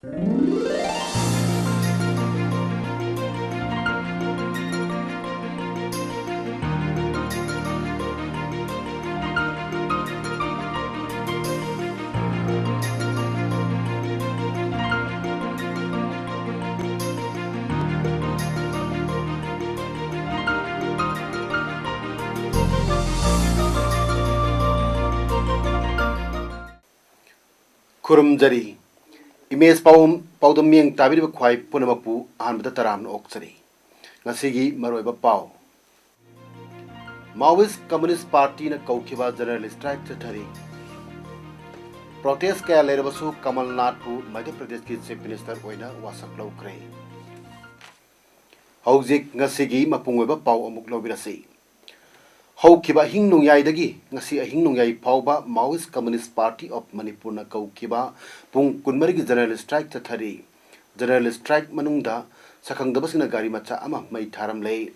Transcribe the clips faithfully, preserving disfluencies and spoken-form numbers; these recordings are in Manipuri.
ꯈꯨꯔꯨꯝꯖꯔꯤ꯫ ꯏꯃꯦꯖ ꯄꯥꯎ-, ꯄꯥꯎꯗꯝ ꯃꯤꯠꯌꯦꯡ ꯇꯥꯕꯤꯔꯤꯕ ꯈ꯭ꯋꯥꯏ ꯄꯨꯝꯅꯃꯛꯄꯨ ꯑꯍꯥꯟꯕꯗ ꯇꯔꯥꯝꯅ ꯑꯣꯛꯆꯔꯤ꯫ ꯉꯁꯤꯒꯤ ꯃꯔꯨꯑꯣꯏꯕ ꯄꯥꯎ꯫ Maoist Communist Partyꯅ ꯀꯧꯈꯤꯕ General Strike ꯆꯠꯊꯔꯤ꯫ Protest ꯀꯌꯥ ꯂꯩꯔꯕꯁꯨ ꯀꯃꯜꯅꯥꯊꯄꯨ ꯃꯙ꯭ꯌ ꯄ꯭ꯔꯗꯦꯁꯀꯤ Chief Minister ꯑꯣꯏꯅ ꯋꯥꯁꯛ ꯂꯧꯈ꯭ꯔꯦ꯫ ꯍꯧꯖꯤꯛ ꯉꯁꯤꯒꯤ ꯃꯄꯨꯡ ꯑꯣꯏꯕ ꯄꯥꯎ ꯑꯃꯨꯛ ꯂꯧꯕꯤꯔꯁꯤ꯫ ꯍꯧꯈꯤꯕ ꯑꯍꯤꯡ ꯅꯣꯡꯌꯥꯏꯗꯒꯤ ꯉꯁꯤ ꯑꯍꯤꯡ ꯅꯣꯡꯌꯥꯏ ꯐꯥꯎꯕ Maoist Communist Party of Manipurꯅ ꯀꯧꯈꯤꯕ ꯄꯨꯡ ꯀꯨꯟꯃꯔꯤꯒꯤ General Strike ꯆꯠꯊꯔꯤ꯫ General Strike ꯃꯅꯨꯡꯗ ꯁꯛꯈꯪꯗꯕꯁꯤꯡꯅ ꯒꯥꯔꯤ ꯃꯆꯥ ꯑꯃ ꯃꯩ ꯊꯥꯔꯝꯂꯦ꯫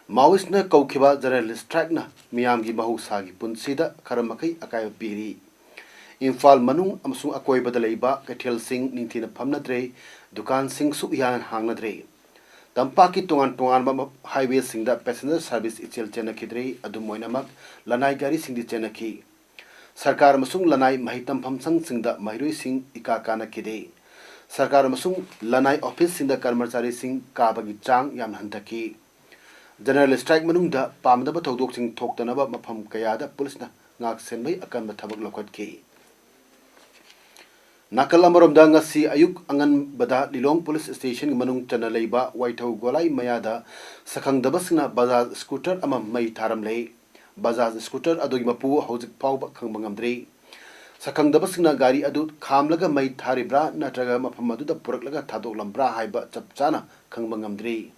Maoistꯅ ꯀꯧꯈꯤꯕ General Strikeꯅ ꯃꯤꯌꯥꯝꯒꯤ ꯃꯍꯧꯁꯥꯒꯤ ꯄꯨꯟꯁꯤꯗ ꯈꯔ ꯃꯈꯩ ꯑꯀꯥꯏꯕ ꯄꯤꯔꯤ꯫ ꯏꯝꯐꯥꯜ ꯃꯅꯨꯡ ꯑꯃꯁꯨꯡ ꯑꯀꯣꯏꯕꯗ ꯂꯩꯕ ꯀꯩꯊꯦꯜꯁꯤꯡ ꯅꯤꯡꯊꯤꯅ ꯐꯝꯅꯗ꯭ꯔꯦ, ꯗꯨꯀꯥꯟꯁꯤꯡꯁꯨ ꯏꯍꯥꯡ ꯍꯥꯡꯅꯗ꯭ꯔꯦ꯫ ꯇꯝꯄꯥꯛꯀꯤ ꯇꯣꯉꯥꯟ ꯇꯣꯉꯥꯟꯕ ꯃ-, highwayꯁꯤꯡꯗ passenger service ꯏꯆꯦꯜ ꯆꯦꯟꯅꯈꯤꯗ꯭ꯔꯦ꯫ ꯑꯗꯨꯝ ꯑꯣꯏꯅꯃꯛ, ꯂꯅꯥꯏ ꯒꯥꯔꯤꯁꯤꯡꯗꯤ ꯆꯦꯟꯅꯈꯤ꯫ ꯁꯔꯀꯥꯔ ꯑꯃꯁꯨꯡ ꯂꯅꯥꯏ ꯃꯍꯩ ꯇꯝꯐꯝ ꯁꯪꯁꯤꯡꯗ ꯃꯍꯩꯔꯣꯏꯁꯤꯡ ꯏꯀꯥ ꯀꯥꯅꯈꯤꯗꯦ꯫ ꯁꯔꯀꯥꯔ ꯑꯃꯁꯨꯡ ꯂꯅꯥꯏ officeꯁꯤꯡꯗ ꯀꯔꯃꯆꯥꯔꯤꯁꯤꯡ ꯀꯥꯕꯒꯤ ꯆꯥꯡ ꯌꯥꯝꯅ ꯍꯟꯊꯈꯤ꯫ General Strike ꯃꯅꯨꯡꯗ ꯄꯥꯝꯗꯕ ꯊꯧꯗꯣꯛꯁꯤꯡ ꯊꯣꯛꯇꯅꯕ ꯃꯐꯝ ꯀꯌꯥꯗ ꯄꯨꯂꯤꯁꯅ ꯉꯥꯛꯁꯦꯟꯕꯒꯤ ꯑꯀꯟꯕ ꯊꯕꯛ ꯂꯧꯈꯠꯈꯤ꯫ ꯅꯥꯀꯜ ꯑꯃꯔꯣꯝꯗ, ꯉꯁꯤ ꯑꯌꯨꯛ ꯑꯉꯟꯕꯗ ꯂꯤꯂꯣꯡ police stationꯒꯤ ꯃꯅꯨꯡ ꯆꯟꯅ ꯂꯩꯕ ꯋꯥꯏꯊꯧ ꯒꯣꯂꯥꯏ ꯃꯌꯥꯗ ꯁꯛꯈꯪꯗꯕꯁꯤꯡꯅ Bajaj scooter ꯑꯃ ꯃꯩ ꯊꯥꯔꯝꯂꯦ꯫ Bajaj scooter ꯑꯗꯨꯒꯤ ꯃꯄꯨ ꯍꯧꯖꯤꯛ ꯐꯥꯎꯕ ꯈꯪꯕ ꯉꯝꯗ꯭ꯔꯤ꯫ ꯁꯛꯈꯪꯗꯕꯁꯤꯡꯅ ꯒꯥꯔꯤ ꯑꯗꯨ ꯈꯥꯝꯂꯒ ꯃꯩ ꯊꯥꯔꯤꯕ꯭ꯔꯥ ꯅꯠꯇ꯭ꯔꯒ ꯃꯐꯝ ꯑꯗꯨꯗ ꯄꯨꯔꯛꯂꯒ ꯊꯥꯗꯣꯛꯂꯝꯕ꯭ꯔꯥ ꯍꯥꯏꯕ ꯆꯞ ꯆꯥꯅ ꯈꯪꯕ ꯉꯝꯗ꯭ꯔꯤ꯫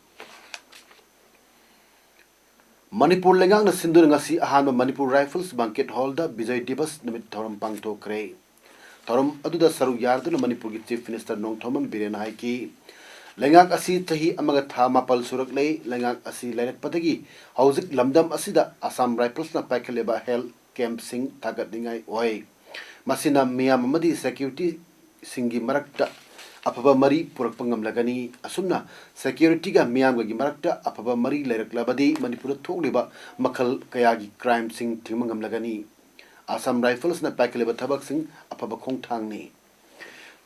ꯃꯅꯤꯄꯨꯔ ꯂꯩꯉꯥꯛꯅ ꯁꯤꯟꯗꯨꯅ ꯉꯁꯤ ꯑꯍꯥꯟꯕ Manipur Rifles Banquet Hallꯗ Vijay Diwas ꯅꯨꯃꯤꯠ ꯊꯧꯔꯝ ꯄꯥꯡꯊꯣꯛꯈ꯭ꯔꯦ꯫ ꯊꯧꯔꯝ ꯑꯗꯨꯗ ꯁꯔꯨꯛ ꯌꯥꯗꯨꯅ ꯃꯅꯤꯄꯨꯔꯒꯤ Chief Minister ꯅꯣꯡꯊꯣꯝꯕꯝ ꯕꯤꯔꯦꯟꯅ ꯍꯥꯏꯈꯤ, ꯂꯩꯉꯥꯛ ꯑꯁꯤ ꯆꯍꯤ ꯑꯃꯒ ꯊꯥ ꯃꯥꯄꯜ ꯁꯨꯔꯛꯂꯦ꯫ ꯂꯩꯉꯥꯛ ꯑꯁꯤ ꯂꯩꯔꯛꯄꯗꯒꯤ ꯍꯧꯖꯤꯛ ꯂꯝꯗꯝ ꯑꯁꯤꯗ Assam Riflesꯅ ꯄꯥꯏꯈꯠꯂꯤꯕ health campꯁꯤꯡ ꯊꯥꯒꯠꯅꯤꯡꯉꯥꯏ ꯑꯣꯏ꯫ ꯃꯁꯤꯅ ꯃꯤꯌꯥꯝ ꯑꯃꯗꯤ securityꯁꯤꯡꯒꯤ ꯃꯔꯛꯇ ꯑꯐꯕ ꯃꯔꯤ ꯄꯨꯔꯛꯄ ꯉꯝꯂꯒꯅꯤ꯫ ꯑꯁꯨꯝꯅ securityꯒ ꯃꯤꯌꯥꯝꯒꯒꯤ ꯃꯔꯛꯇ ꯑꯐꯕ ꯃꯔꯤ ꯂꯩꯔꯛꯂꯕꯗꯤ ꯃꯅꯤꯄꯨꯔꯗ ꯊꯣꯛꯂꯤꯕ ꯃꯈꯜ ꯀꯌꯥꯒꯤ crimeꯁꯤꯡ ꯊꯤꯡꯕ ꯉꯝꯂꯒꯅꯤ꯫ Assam Riflesꯅ ꯄꯥꯏꯈꯠꯂꯤꯕ ꯊꯕꯛꯁꯤꯡ ꯑꯐꯕ ꯈꯣꯡꯊꯥꯡꯅꯤ꯫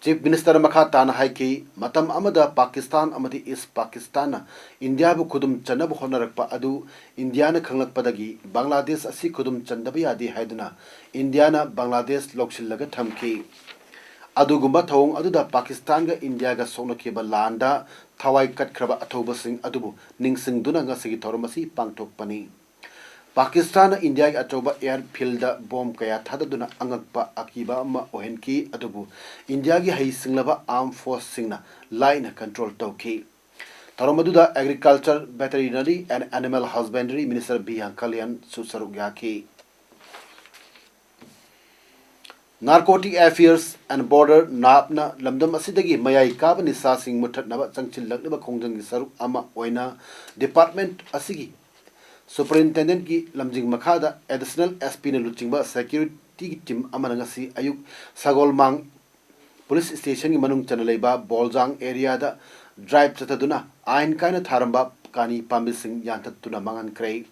Chief Ministerꯅ ꯃꯈꯥ ꯇꯥꯅ ꯍꯥꯏꯈꯤ, ꯃꯇꯝ ꯑꯃꯗ ꯄꯥꯀꯤꯁꯇꯥꯟ ꯑꯃꯗꯤ ꯏꯁ ꯄꯥꯀꯤꯁꯇꯥꯟꯅ ꯏꯟꯗꯤꯌꯥꯕꯨ ꯈꯨꯗꯨꯝ ꯆꯟꯅꯕ ꯍꯣꯠꯅꯔꯛꯄ ꯑꯗꯨ ꯏꯟꯗꯤꯌꯥꯅ ꯈꯪꯂꯛꯄꯗꯒꯤ ꯕꯪꯒ꯭ꯂꯥꯗꯦꯁ ꯑꯁꯤ ꯈꯨꯗꯨꯝ ꯆꯟꯗꯕ ꯌꯥꯗꯦ ꯍꯥꯏꯗꯨꯅ ꯏꯟꯗꯤꯌꯥꯅ ꯕꯪꯒ꯭ꯂꯥꯗꯦꯁ ꯂꯧꯁꯤꯜꯂꯒ ꯊꯝꯈꯤ꯫ ꯑꯗꯨꯒꯨꯝꯕ ꯊꯧꯑꯣꯡ ꯑꯗꯨꯗ ꯄꯥꯀꯤꯁꯇꯥꯟꯒ ꯏꯟꯗꯤꯌꯥꯒ ꯁꯣꯛꯅꯈꯤꯕ ꯂꯥꯟꯗ ꯊꯋꯥꯏ ꯀꯠꯈ꯭ꯔꯕ ꯑꯊꯧꯕꯁꯤꯡ ꯑꯗꯨꯕꯨ ꯅꯤꯡꯁꯤꯡꯗꯨꯅ ꯉꯁꯤꯒꯤ ꯊꯧꯔꯝ ꯑꯁꯤ ꯄꯥꯡꯊꯣꯛꯄꯅꯤ꯫ ꯄꯥꯀꯤꯁꯇꯥꯟꯅ ꯏꯟꯗꯤꯌꯥꯒꯤ ꯑꯆꯧꯕ airfieldꯗ bomb ꯀꯌꯥ ꯊꯥꯗꯗꯨꯅ ꯑꯉꯛꯄ ꯑꯀꯤꯕ ꯑꯃ ꯑꯣꯏꯍꯟꯈꯤ, ꯑꯗꯨꯕꯨ ꯏꯟꯗꯤꯌꯥꯒꯤ ꯍꯩꯁꯤꯡꯂꯕ armed forceꯁꯤꯡꯅ ꯂꯥꯏꯅ control ꯇꯧꯈꯤ꯫ ꯊꯧꯔꯝ ꯑꯗꯨꯗ Agriculture, Veterinary and Animal Husbandry Minister B Hankhalianꯁꯨ ꯁꯔꯨꯛ ꯌꯥꯈꯤ꯫ Narcotic Affairs and Border, NAPꯅ ꯂꯝꯗꯝ ꯑꯁꯤꯗꯒꯤ ꯃꯌꯥꯏ ꯀꯥꯕ ꯅꯤꯁꯥꯁꯤꯡ ꯃꯨꯠꯊꯠꯅꯕ ꯆꯪꯁꯤꯜꯂꯛꯂꯤꯕ ꯈꯣꯡꯖꯪꯒꯤ ꯁꯔꯨꯛ ꯑꯃ ꯑꯣꯏꯅ department ꯑꯁꯤꯒꯤ superintendentꯀꯤ ꯂꯝꯖꯤꯡ ꯃꯈꯥꯗ additional SPꯅ ꯂꯨꯆꯤꯡꯕ securityꯒꯤ team ꯑꯃꯅ ꯉꯁꯤ ꯑꯌꯨꯛ ꯁꯒꯣꯜꯃꯥꯡ police stationꯒꯤ ꯃꯅꯨꯡ ꯆꯟꯅ ꯂꯩꯕ ꯕꯣꯜꯖꯥꯡ areaꯗ drive ꯆꯠꯊꯗꯨꯅ ꯑꯥꯏꯟ ꯀꯥꯏꯅ ꯊꯥꯔꯝꯕ ꯀꯥꯅꯤ ꯄꯥꯝꯕꯤꯁꯤꯡ ꯌꯥꯟꯊꯠꯇꯨꯅ ꯃꯥꯡꯍꯟꯈ꯭ꯔꯦ꯫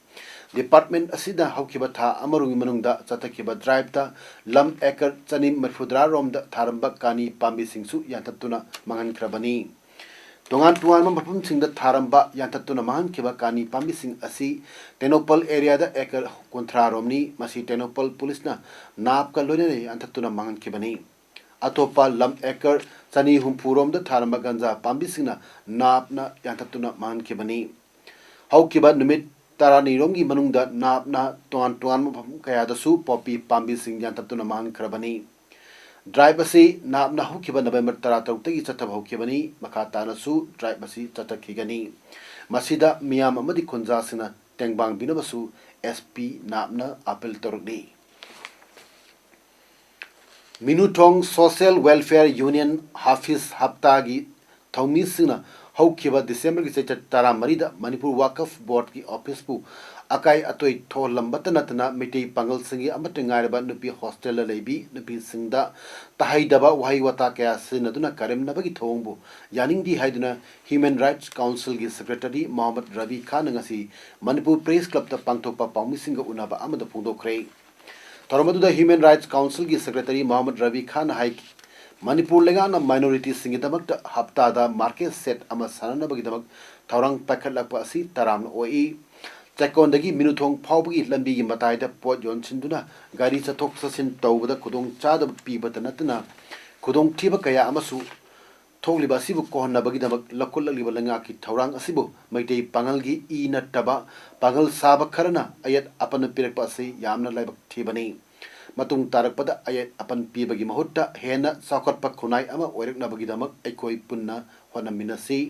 Department ꯑꯁꯤꯅ ꯍꯧꯈꯤꯕ ꯊꯥ ꯑꯃꯔꯣꯝꯒꯤ ꯃꯅꯨꯡꯗ ꯆꯠꯊꯈꯤꯕ driveꯇ ꯂꯝ acre ꯆꯅꯤ ꯃꯔꯤꯐꯨꯇꯔꯥ ꯔꯣꯝꯗ ꯊꯥꯔꯝꯕ ꯀꯥꯅꯤ ꯄꯥꯝꯕꯤꯁꯤꯡꯁꯨ ꯌꯥꯟꯊꯠꯇꯨꯅ ꯃꯥꯡꯍꯟꯈ꯭ꯔꯕꯅꯤ꯫ ꯇꯣꯉꯥꯟ ꯇꯣꯉꯥꯟꯕ ꯃꯐꯝꯁꯤꯡꯗ ꯊꯥꯔꯝꯕ ꯌꯥꯟꯊꯠꯇꯨꯅ ꯃꯥꯡꯍꯟꯈꯤꯕ ꯀꯥꯅꯤ ꯄꯥꯝꯕꯤꯁꯤꯡ ꯑꯁꯤ ꯇꯦꯡꯅꯧꯄꯜ areaꯗ acre ꯀꯨꯟꯊ꯭ꯔꯥ ꯔꯣꯝꯅꯤ꯫ ꯃꯁꯤ ꯇꯦꯡꯅꯧꯄꯜ policeꯅ NAPꯀ ꯂꯣꯏꯅꯅ ꯌꯥꯟꯊꯠꯇꯨꯅ ꯃꯥꯡꯍꯟꯈꯤꯕꯅꯤ꯫ ꯑꯇꯣꯞꯄ ꯂꯝ acre ꯆꯅꯤ ꯍꯨꯝꯐꯨ ꯔꯣꯝꯗ ꯊꯥꯔꯝꯕ ꯒꯟꯖꯥ ꯄꯥꯝꯕꯤꯁꯤꯡꯅ NAPꯅ ꯌꯥꯟꯊꯠꯇꯨꯅ ꯃꯥꯡꯍꯟꯈꯤꯕꯅꯤ꯫ ꯍꯧꯈꯤꯕ ꯅꯨꯃꯤꯠ ꯇꯔꯥꯅꯤ ꯔꯣꯝꯒꯤ ꯃꯅꯨꯡꯗ NAPꯅ ꯇꯣꯉꯥꯟ ꯇꯣꯉꯥꯟꯕ ꯃꯐꯝ ꯀꯌꯥꯗꯁꯨ poppy ꯄꯥꯝꯕꯤꯁꯤꯡ ꯌꯥꯟꯊꯠꯇꯨꯅ ꯃꯥꯡꯍꯟꯈ꯭ꯔꯕꯅꯤ꯫ Drive ꯑꯁꯤ NAPꯅ ꯍꯧꯈꯤꯕ November ꯇꯔꯥꯇꯔꯨꯛꯇꯒꯤ ꯆꯠꯊꯕ ꯍꯧꯈꯤꯕꯅꯤ꯫ ꯃꯈꯥ ꯇꯥꯅꯁꯨ drive ꯑꯁꯤ ꯆꯠꯊꯈꯤꯒꯅꯤ꯫ ꯃꯁꯤꯗ ꯃꯤꯌꯥꯝ ꯑꯃꯗꯤ ꯈꯨꯟꯖꯥꯁꯤꯡꯅ ꯇꯦꯡꯕꯥꯡꯕꯤꯅꯕꯁꯨ SP NAPꯅ appeal ꯇꯧꯔꯛꯂꯤ꯫ ꯃꯤꯅꯨꯊꯣꯡ Social Welfare Union ꯍꯥꯐꯤꯖ ꯍꯞꯇꯥꯒꯤ ꯊꯧꯃꯤꯁꯤꯡꯅ ꯍꯧꯈꯤꯕ Decemberꯒꯤ ꯆꯩꯆꯠ ꯇꯔꯥꯃꯔꯤꯗ ꯃꯅꯤꯄꯨꯔ ꯋꯥꯀꯐ Boardꯀꯤ officeꯄꯨ ꯑꯀꯥꯏ ꯑꯇꯣꯏ ꯊꯣꯛꯍꯜꯂꯝꯕꯇ ꯅꯠꯇꯅ ꯃꯩꯇꯩ ꯄꯥꯉꯜꯁꯤꯡꯒꯤ ꯑꯃꯠꯇ ꯉꯥꯏꯔꯕ ꯅꯨꯄꯤ ꯍꯣꯁꯇꯦꯜꯗ ꯂꯩꯕꯤ ꯅꯨꯄꯤꯁꯤꯡꯗ ꯇꯍꯩꯗꯕ ꯋꯥꯍꯩ ꯋꯥꯇꯥ ꯀꯌꯥ ꯁꯤꯖꯤꯟꯅꯗꯨꯅ ꯀꯔꯦꯝꯅꯕꯒꯤ ꯊꯧꯑꯣꯡꯕꯨ ꯌꯥꯅꯤꯡꯗꯦ ꯍꯥꯏꯗꯨꯅ ꯍ꯭ꯌꯨꯃꯦꯟ ꯔꯥꯏꯠꯁ ꯀꯥꯎꯟꯁꯤꯜꯒꯤ ꯁꯦꯀ꯭ꯔꯦꯇꯔꯤ ꯃꯣꯍꯝꯃꯗ ꯔꯕꯤ ꯈꯥꯟꯅ ꯉꯁꯤ ꯃꯅꯤꯄꯨꯔ ꯄ꯭ꯔꯦꯁ ꯀ꯭ꯂꯕꯇ ꯄꯥꯡꯊꯣꯛꯄ ꯄꯥꯎꯃꯤꯁꯤꯡꯒ ꯎꯅꯕ ꯑꯃꯗ ꯐꯣꯡꯗꯣꯛꯈ꯭ꯔꯦ꯫ ꯊꯧꯔꯝ ꯑꯗꯨꯗ ꯍ꯭ꯌꯨꯃꯦꯟ ꯔꯥꯏꯠꯁ ꯀꯥꯎꯟꯁꯤꯜꯒꯤ ꯁꯦꯀ꯭ꯔꯦꯇꯔꯤ ꯃꯣꯍꯝꯃꯗ ꯔꯕꯤ ꯈꯥꯟꯅ ꯍꯥꯏꯈꯤ, ꯃꯅꯤꯄꯨꯔ ꯂꯩꯉꯥꯛꯅ ꯃꯥꯏꯅꯣꯔꯤꯇꯤꯁꯤꯡꯒꯤꯗꯃꯛꯇ ꯍꯞꯇꯥꯗ ꯃꯥꯔꯀꯦꯠ ꯁꯦꯠ ꯑꯃ ꯁꯥꯟꯅꯅꯕꯒꯤꯗꯃꯛ ꯊꯧꯔꯥꯡ ꯄꯥꯏꯈꯠꯂꯛꯄ ꯑꯁꯤ ꯇꯔꯥꯝꯅ ꯑꯣꯛꯏ꯫ ꯆꯦꯛꯀꯣꯟꯗꯒꯤ ꯃꯤꯅꯨꯊꯣꯡ ꯐꯥꯎꯕꯒꯤ ꯂꯝꯕꯤꯒꯤ ꯃꯇꯥꯏꯗ ꯄꯣꯠ ꯌꯣꯟꯁꯤꯟꯗꯨꯅ ꯒꯥꯔꯤ ꯆꯠꯊꯣꯛ ꯆꯠꯁꯤꯟ ꯇꯧꯕꯗ ꯈꯨꯗꯣꯡꯆꯥꯗꯕ ꯄꯤꯕꯇ ꯅꯠꯇꯅ ꯈꯨꯗꯣꯡꯊꯤꯕ ꯀꯌꯥ ꯑꯃꯁꯨ ꯊꯣꯛꯂꯤꯕ ꯑꯁꯤꯕꯨ ꯀꯣꯛꯍꯟꯅꯕꯒꯤꯗꯃꯛ ꯂꯧꯈꯠꯂꯛꯂꯤꯕ ꯂꯩꯉꯥꯛꯀꯤ ꯊꯧꯔꯥꯡ ꯑꯁꯤꯕꯨ ꯃꯩꯇꯩ ꯄꯥꯉꯜꯒꯤ ꯏ ꯅꯠꯇꯕ ꯄꯥꯉꯜ ꯁꯥꯕ ꯈꯔꯅ ꯑꯌꯦꯠ ꯑꯄꯟ ꯄꯤꯔꯛꯄ ꯑꯁꯤ ꯌꯥꯝꯅ ꯂꯥꯏꯕꯛ ꯊꯤꯕꯅꯤ꯫ ꯃꯇꯨꯡ ꯇꯥꯔꯛꯄꯗ ꯑꯌꯦꯠ ꯑꯄꯟ ꯄꯤꯕꯒꯤ ꯃꯍꯨꯠꯇ ꯍꯦꯟꯅ ꯆꯥꯎꯈꯠꯄ ꯈꯨꯟꯅꯥꯏ ꯑꯃ ꯑꯣꯏꯔꯛꯅꯕꯒꯤꯗꯃꯛ ꯑꯩꯈꯣꯏ ꯄꯨꯟꯅ ꯍꯣꯠꯅꯃꯤꯟꯅꯁꯤ꯫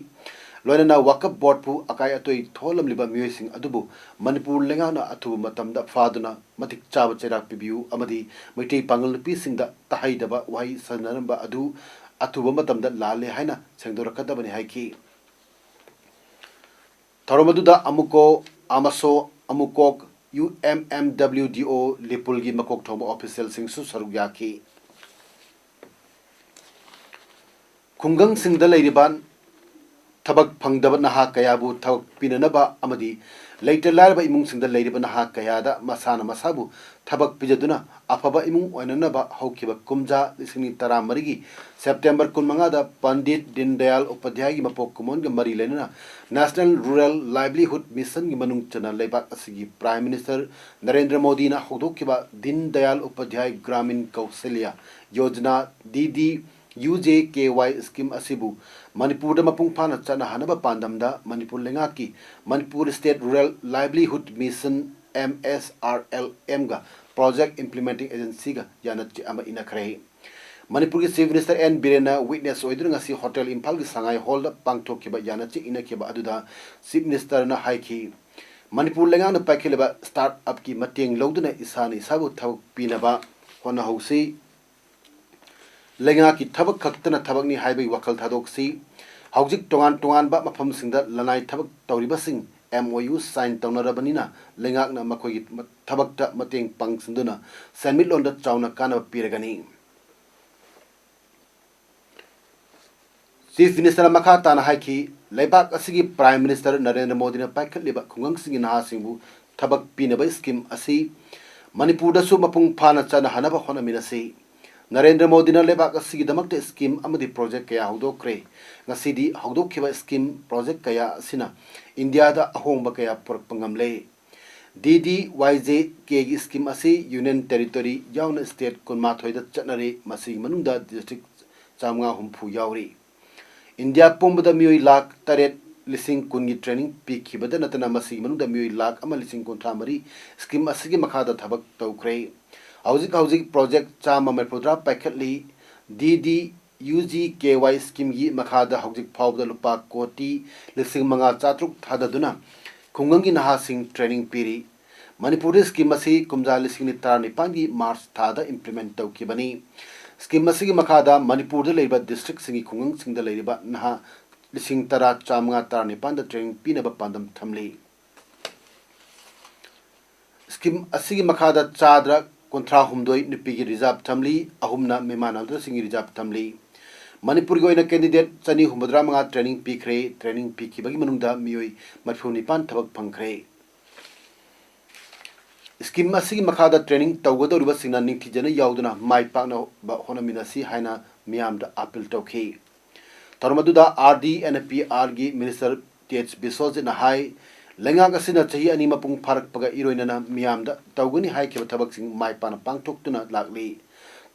ꯂꯣꯏꯅꯅ ꯋꯥꯀꯞ ꯕꯣꯔꯗꯄꯨ ꯑꯀꯥꯏ ꯑꯇꯣꯏ ꯊꯣꯛꯍꯜꯂꯝꯂꯤꯕ ꯃꯤꯑꯣꯏꯁꯤꯡ ꯑꯗꯨꯕꯨ ꯃꯅꯤꯄꯨꯔ ꯂꯩꯉꯥꯛꯅ ꯑꯊꯨꯕ ꯃꯇꯝꯗ ꯐꯥꯗꯨꯅ ꯃꯇꯤꯛ ꯆꯥꯕ ꯆꯩꯔꯥꯛ ꯄꯤꯕꯤꯌꯨ ꯑꯃꯗꯤ ꯃꯩꯇꯩ ꯄꯥꯉꯜ ꯅꯨꯄꯤꯁꯤꯡꯗ ꯇꯍꯩꯗꯕ ꯋꯥꯍꯩ ꯁꯤꯖꯤꯟꯅꯔꯝꯕ ꯑꯗꯨ ꯑꯊꯨꯕ ꯃꯇꯝꯗ ꯂꯥꯜꯂꯦ ꯍꯥꯏꯅ ꯁꯦꯡꯗꯣꯔꯛꯀꯗꯕꯅꯤ ꯍꯥꯏꯈꯤ꯫ ꯊꯧꯔꯝ ꯑꯗꯨꯗ ꯑꯃꯨꯀꯣ, ꯑꯃꯁꯣ, ꯑꯃꯨꯀꯣꯛ, ꯌꯨ ꯑꯦꯝ ꯑꯦꯝ ꯗꯕ꯭ꯂꯤꯎ ꯗꯤ ꯑꯣ ꯂꯤꯄꯨꯜꯒꯤ ꯃꯀꯣꯛ ꯊꯣꯡꯕ ꯑꯣꯐꯤꯁꯤꯌꯦꯜꯁꯤꯡꯁꯨ ꯁꯔꯨꯛ ꯌꯥꯈꯤ꯫ ꯈꯨꯡꯒꯪꯁꯤꯡꯗ ꯂꯩꯔꯤꯕ ꯊꯕꯛ ꯐꯪꯗꯕ ꯅꯍꯥ ꯀꯌꯥꯕꯨ ꯊꯕꯛ ꯄꯤꯅꯅꯕ ꯑꯃꯗꯤ ꯂꯩꯇ ꯂꯥꯏꯔꯕ ꯏꯃꯨꯡꯁꯤꯡꯗ ꯂꯩꯔꯤꯕ ꯅꯍꯥ ꯀꯌꯥꯗ ꯃꯁꯥꯅ ꯃꯁꯥꯕꯨ ꯊꯕꯛ ꯄꯤꯖꯗꯨꯅ ꯑꯐꯕ ꯏꯃꯨꯡ ꯑꯣꯏꯅꯅꯕ ꯍꯧꯈꯤꯕ ꯀꯨꯝꯖꯥ ꯂꯤꯁꯤꯡ ꯑꯅꯤ ꯇꯔꯥꯃꯔꯤꯒꯤ ꯁꯦꯞꯇꯦꯝꯕꯔ ꯀꯨꯟꯃꯉꯥꯗ ꯄꯟꯗꯤꯠ ꯗꯤꯟ ꯗꯌꯥꯜ ꯎꯄꯥꯙ꯭ꯌꯥꯌꯒꯤ ꯃꯄꯣꯛ ꯀꯨꯝꯑꯣꯟꯒ ꯃꯔꯤ ꯂꯩꯅꯅ National Rural Livelihood Mission ꯒꯤ ꯃꯅꯨꯡ ꯆꯟꯅ ꯂꯩꯕꯥꯛ ꯑꯁꯤꯒꯤ Prime Minister ꯅꯔꯦꯟꯗ꯭ꯔ ꯃꯣꯗꯤꯅ ꯍꯧꯗꯣꯛꯈꯤꯕ Deen Dayal Upadhyaya Grameen Kaushalya Yojana, D D U G K Y scheme ꯑꯁꯤꯕꯨ ꯃꯅꯤꯄꯨꯔꯗ ꯃꯄꯨꯡ ꯐꯥꯅ ꯆꯠꯅꯍꯟꯅꯕ ꯄꯥꯟꯗꯝꯗ ꯃꯅꯤꯄꯨꯔ ꯂꯩꯉꯥꯛꯀꯤ Manipur State Rural Livelihood Mission, M S R L M ꯒ Project Implementing Agency ꯒ ꯌꯥꯅꯆꯦ ꯑꯃ ꯏꯅꯈ꯭ꯔꯦ꯫ ꯃꯅꯤꯄꯨꯔꯒꯤ Chief Minister ꯑꯦꯟ ꯕꯤꯔꯦꯟꯅ witness ꯑꯣꯏꯗꯨꯅ ꯉꯁꯤ Hotel ꯏꯝꯐꯥꯜꯒꯤ ꯁꯉꯥꯏ ꯍꯣꯜꯗ ꯄꯥꯡꯊꯣꯛꯈꯤꯕ ꯌꯥꯅꯆꯦ ꯏꯅꯈꯤꯕ ꯑꯗꯨꯗ Chief Minister ꯅ ꯍꯥꯏꯈꯤ, ꯃꯅꯤꯄꯨꯔ ꯂꯩꯉꯥꯛꯅ ꯄꯥꯏꯈꯠꯂꯤꯕ start up ꯀꯤ ꯃꯇꯦꯡ ꯂꯧꯗꯨꯅ ꯏꯁꯥꯅ ꯏꯁꯥꯕꯨ ꯊꯕꯛ ꯄꯤꯅꯕ ꯍꯣꯠꯅꯍꯧꯁꯤ꯫ ꯂꯩꯉꯥꯛꯀꯤ ꯊꯕꯛ ꯈꯛꯇꯅ ꯊꯕꯛꯅꯤ ꯍꯥꯏꯕꯒꯤ ꯋꯥꯈꯜ ꯊꯥꯗꯣꯛꯁꯤ꯫ ꯍꯧꯖꯤꯛ ꯇꯣꯉꯥꯟ ꯇꯣꯉꯥꯟꯕ ꯃꯐꯝꯁꯤꯡꯗ ꯂꯅꯥꯏ ꯊꯕꯛ ꯇꯧꯔꯤꯕꯁꯤꯡ M O U sign ꯇꯧꯅꯔꯕꯅꯤꯅ ꯂꯩꯉꯥꯛꯅ ꯃꯈꯣꯏꯒꯤ ꯊꯕꯛꯇ ꯃꯇꯦꯡ ꯄꯥꯡꯁꯤꯟꯗꯨꯅ ꯁꯦꯟꯃꯤꯠꯂꯣꯟꯗ ꯆꯥꯎꯅ ꯀꯥꯟꯅꯕ ꯄꯤꯔꯒꯅꯤ꯫ Chief Minister ꯅ ꯃꯈꯥ ꯇꯥꯅ ꯍꯥꯏꯈꯤ, ꯂꯩꯕꯥꯛ ꯑꯁꯤꯒꯤ Prime Minister ꯅꯔꯦꯟꯗ꯭ꯔ ꯃꯣꯗꯤꯅ ꯄꯥꯏꯈꯠꯂꯤꯕ ꯈꯨꯡꯒꯪꯁꯤꯡꯒꯤ ꯅꯍꯥꯁꯤꯡꯕꯨ ꯊꯕꯛ ꯄꯤꯅꯕ scheme ꯑꯁꯤ ꯃꯅꯤꯄꯨꯔꯗꯁꯨ ꯃꯄꯨꯡ ꯐꯥꯅ ꯆꯠꯅꯍꯟꯅꯕ ꯍꯣꯠꯅꯃꯤꯟꯅꯁꯤ꯫ ꯅꯔꯦꯟꯗ꯭ꯔ ꯃꯣꯗꯤꯅ ꯂꯩꯕꯥꯛ ꯑꯁꯤꯒꯤꯗꯃꯛꯇ scheme ꯑꯃꯗꯤ project ꯀꯌꯥ ꯍꯧꯗꯣꯛꯈ꯭ꯔꯦ꯫ ꯉꯁꯤꯗꯤ ꯍꯧꯗꯣꯛꯈꯤꯕ scheme, project ꯀꯌꯥ ꯑꯁꯤꯅ ꯏꯟꯗꯤꯌꯥꯗ ꯑꯍꯣꯡꯕ ꯀꯌꯥ ꯄꯨꯔꯛꯄ ꯉꯝꯂꯦ꯫ D D Y J K ꯒꯤ scheme ꯑꯁꯤ Union Territory ꯌꯥꯎꯅ state ꯀꯨꯟꯃꯥꯊꯣꯏꯗ ꯆꯠꯅꯔꯤ꯫ ꯃꯁꯤꯒꯤ ꯃꯅꯨꯡꯗ district ꯆꯥꯃꯉꯥ ꯍꯨꯝꯐꯨ ꯌꯥꯎꯔꯤ꯫ ꯏꯟꯗꯤꯌꯥ ꯄꯨꯝꯕꯗ ꯃꯤꯑꯣꯏ ꯂꯥꯈ ꯇꯔꯦꯠ ꯂꯤꯁꯤꯡ ꯀꯨꯟꯒꯤ training ꯄꯤꯈꯤꯕꯗ ꯅꯠꯇꯅ ꯃꯁꯤꯒꯤ ꯃꯅꯨꯡꯗ ꯃꯤꯑꯣꯏ ꯂꯥꯈ ꯑꯃ ꯂꯤꯁꯤꯡ ꯀꯨꯟꯊ꯭ꯔꯥ ꯃꯔꯤ scheme ꯑꯁꯤꯒꯤ ꯃꯈꯥꯗ ꯊꯕꯛ ꯇꯧꯈ꯭ꯔꯦ꯫ ꯍꯧꯖꯤꯛ ꯍꯧꯖꯤꯛ project ꯆꯥꯝꯃ ꯃꯔꯤꯐꯨꯇꯔꯥ ꯄꯥꯏꯈꯠꯂꯤ꯫ D D U G K Y scheme ꯒꯤ ꯃꯈꯥꯗ ꯍꯧꯖꯤꯛ ꯐꯥꯎꯕꯗ ꯂꯨꯄꯥ ꯀꯣꯇꯤ ꯂꯤꯁꯤꯡ ꯃꯉꯥ ꯆꯥꯇ꯭ꯔꯨꯛ ꯊꯥꯗꯗꯨꯅ ꯈꯨꯡꯒꯪꯒꯤ ꯅꯍꯥꯁꯤꯡ training ꯄꯤꯔꯤ꯫ ꯃꯅꯤꯄꯨꯔꯗ scheme ꯑꯁꯤ ꯀꯨꯝꯖꯥ ꯂꯤꯁꯤꯡ ꯑꯅꯤ ꯇꯔꯥꯅꯤꯄꯥꯟꯒꯤ March ꯊꯥꯗ implement ꯇꯧꯈꯤꯕꯅꯤ꯫ Scheme ꯑꯁꯤꯒꯤ ꯃꯈꯥꯗ ꯃꯅꯤꯄꯨꯔꯗ ꯂꯩꯔꯤꯕ district ꯁꯤꯡꯒꯤ ꯈꯨꯡꯒꯪꯁꯤꯡꯗ ꯂꯩꯔꯤꯕ ꯅꯍꯥ ꯂꯤꯁꯤꯡ ꯇꯔꯥ ꯆꯥꯃꯉꯥ ꯇꯔꯥꯅꯤꯄꯥꯟꯗ training ꯄꯤꯅꯕ ꯄꯥꯟꯗꯝ ꯊꯝꯂꯤ꯫ Scheme ꯑꯁꯤꯒꯤ ꯃꯈꯥꯗ ꯆꯥꯗ ꯀꯨꯟꯊ꯭ꯔꯥ ꯍꯨꯝꯗꯣꯏ ꯅꯨꯄꯤꯒꯤ reserve ꯊꯝꯂꯤ, ꯑꯍꯨꯝꯅ ꯃꯤꯃꯥꯟꯅꯕꯁꯤꯡꯒꯤ reserve ꯊꯝꯂꯤ꯫ ꯃꯅꯤꯄꯨꯔꯒꯤ ꯑꯣꯏꯅ candidate ꯆꯅꯤ ꯍꯨꯝꯐꯨꯇꯔꯥ ꯃꯉꯥ training ꯄꯤꯈ꯭ꯔꯦ꯫ Training ꯄꯤꯈꯤꯕꯒꯤ ꯃꯅꯨꯡꯗ ꯃꯤꯑꯣꯏ ꯃꯔꯤꯐꯨ ꯅꯤꯄꯥꯟ ꯊꯕꯛ ꯐꯪꯈ꯭ꯔꯦ꯫ Scheme ꯑꯁꯤꯒꯤ ꯃꯈꯥꯗ training ꯇꯧꯒꯗꯧꯔꯤꯕꯁꯤꯡꯅ ꯅꯤꯡꯊꯤꯖꯅ ꯌꯥꯎꯗꯨꯅ ꯃꯥꯏ ꯄꯥꯛꯅꯕ ꯍꯣꯠꯅꯃꯤꯟꯅꯁꯤ ꯍꯥꯏꯅ ꯃꯤꯌꯥꯝꯗ appeal ꯇꯧꯈꯤ꯫ ꯊꯧꯔꯝ ꯑꯗꯨꯗ R D and P R ꯒꯤ Minister T H ꯕꯤꯁ꯭ꯋꯖꯤꯠꯅ ꯍꯥꯏ, ꯂꯩꯉꯥꯛ ꯑꯁꯤꯅ ꯆꯍꯤ ꯑꯅꯤ ꯃꯄꯨꯡ ꯐꯥꯔꯛꯄꯒ ꯏꯔꯣꯏꯅꯅ ꯃꯤꯌꯥꯝꯗ ꯇꯧꯒꯅꯤ ꯍꯥꯏꯈꯤꯕ ꯊꯕꯛꯁꯤꯡ ꯃꯥꯏ ꯄꯥꯛꯅ ꯄꯥꯡꯊꯣꯛꯇꯨꯅ ꯂꯥꯛꯂꯤ꯫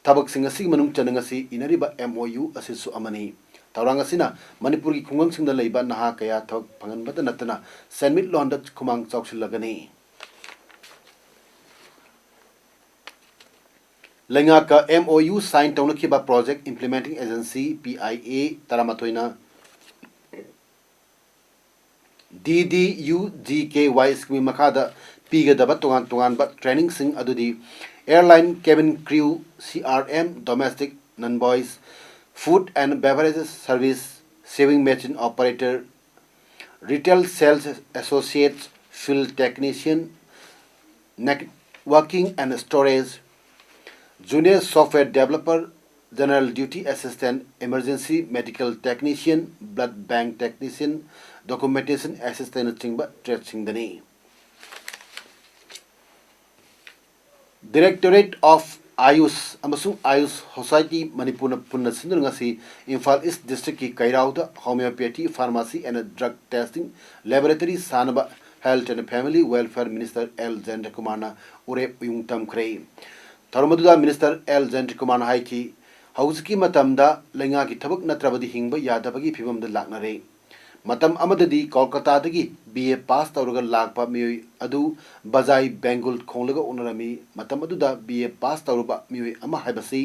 ꯊꯕꯛꯁꯤꯡ ꯑꯁꯤꯒꯤ ꯃꯅꯨꯡ ꯆꯟꯅ ꯉꯁꯤ ꯏꯅꯔꯤꯕ M O U ꯑꯁꯤꯁꯨ ꯑꯃꯅꯤ꯫ ꯊꯧꯔꯥꯡ ꯑꯁꯤꯅ ꯃꯅꯤꯄꯨꯔꯒꯤ ꯈꯨꯡꯒꯪꯁꯤꯡꯗ ꯂꯩꯕ ꯅꯍꯥ ꯀꯌꯥ ꯊꯕꯛ ꯐꯪꯍꯟꯕꯇ ꯅꯠꯇꯅ ꯁꯦꯟꯃꯤꯠꯂꯣꯟꯗ ꯈꯨꯃꯥꯡ ꯆꯥꯎꯁꯤꯜꯂꯒꯅꯤ꯫ ꯂꯩꯉꯥꯛꯀ M O U sign ꯇꯧꯅꯈꯤꯕ Project Implementing Agency, P I A, ꯇꯔꯥꯃꯥꯊꯣꯏꯅ D D U G K Y scheme ꯒꯤ ꯃꯈꯥꯗ ꯄꯤꯒꯗꯕ ꯇꯣꯉꯥꯟ ꯇꯣꯉꯥꯟꯕ training ꯁꯤꯡ ꯑꯗꯨꯗꯤ Airline Cabin Crew, C R M, Domestic Nonvoice, Food and Beverages Service, Sewing Machine Operator, Retail Sales Associates, Field Technician, Networking and Storage, Junior Software Developer, General Duty Assistant, Emergency Medical Technician, Blood Bank Technician, Documentation Assistantꯅꯆꯤꯡꯕ trade ꯁꯤꯡꯗꯅꯤ꯫ Directorate of Ayush ꯑꯃꯁꯨꯡ Ayush Society ꯃꯅꯤꯄꯨꯔꯅ ꯄꯨꯟꯅ ꯁꯤꯟꯗꯨꯅ ꯉꯁꯤ Imphal East Districtꯀꯤ ꯀꯩꯔꯥꯎꯗ Homeopathy, Pharmacy and Drug Testing Laboratory ꯁꯥꯅꯕ Health and Family Welfare Minister L ꯖꯌꯟꯇꯀꯨꯃꯥꯔꯅ ꯎꯔꯦꯞ ꯎꯌꯨꯡ ꯇꯝꯈ꯭ꯔꯦ꯫ ꯊꯧꯔꯝ ꯑꯗꯨꯗ Minister ꯑꯦꯜ ꯖꯌꯟꯇꯀꯨꯃꯥꯔꯅ ꯍꯥꯏꯈꯤ, ꯍꯧꯖꯤꯛꯀꯤ ꯃꯇꯝꯗ ꯂꯩꯉꯥꯛꯀꯤ ꯊꯕꯛ ꯅꯠꯇ꯭ꯔꯕꯗꯤ ꯍꯤꯡꯕ ꯌꯥꯗꯕꯒꯤ ꯐꯤꯕꯝꯗ ꯂꯥꯛꯅꯔꯦ꯫ ꯃꯇꯝ ꯑꯃꯗꯗꯤ ꯀꯣꯜꯀꯇꯥꯗꯒꯤ ꯕꯤ ꯑꯦ ꯄꯥꯁ ꯇꯧꯔꯒ ꯂꯥꯛꯄ ꯃꯤꯑꯣꯏ ꯑꯗꯨ ꯕꯖꯥꯏ ꯕꯦꯡꯒꯨꯜ ꯈꯣꯡꯂꯒ ꯎꯅꯔꯝꯃꯤ꯫ ꯃꯇꯝ ꯑꯗꯨꯗ ꯕꯤ ꯑꯦ ꯄꯥꯁ ꯇꯧꯔꯨꯕ ꯃꯤꯑꯣꯏ ꯑꯃ ꯍꯥꯏꯕꯁꯤ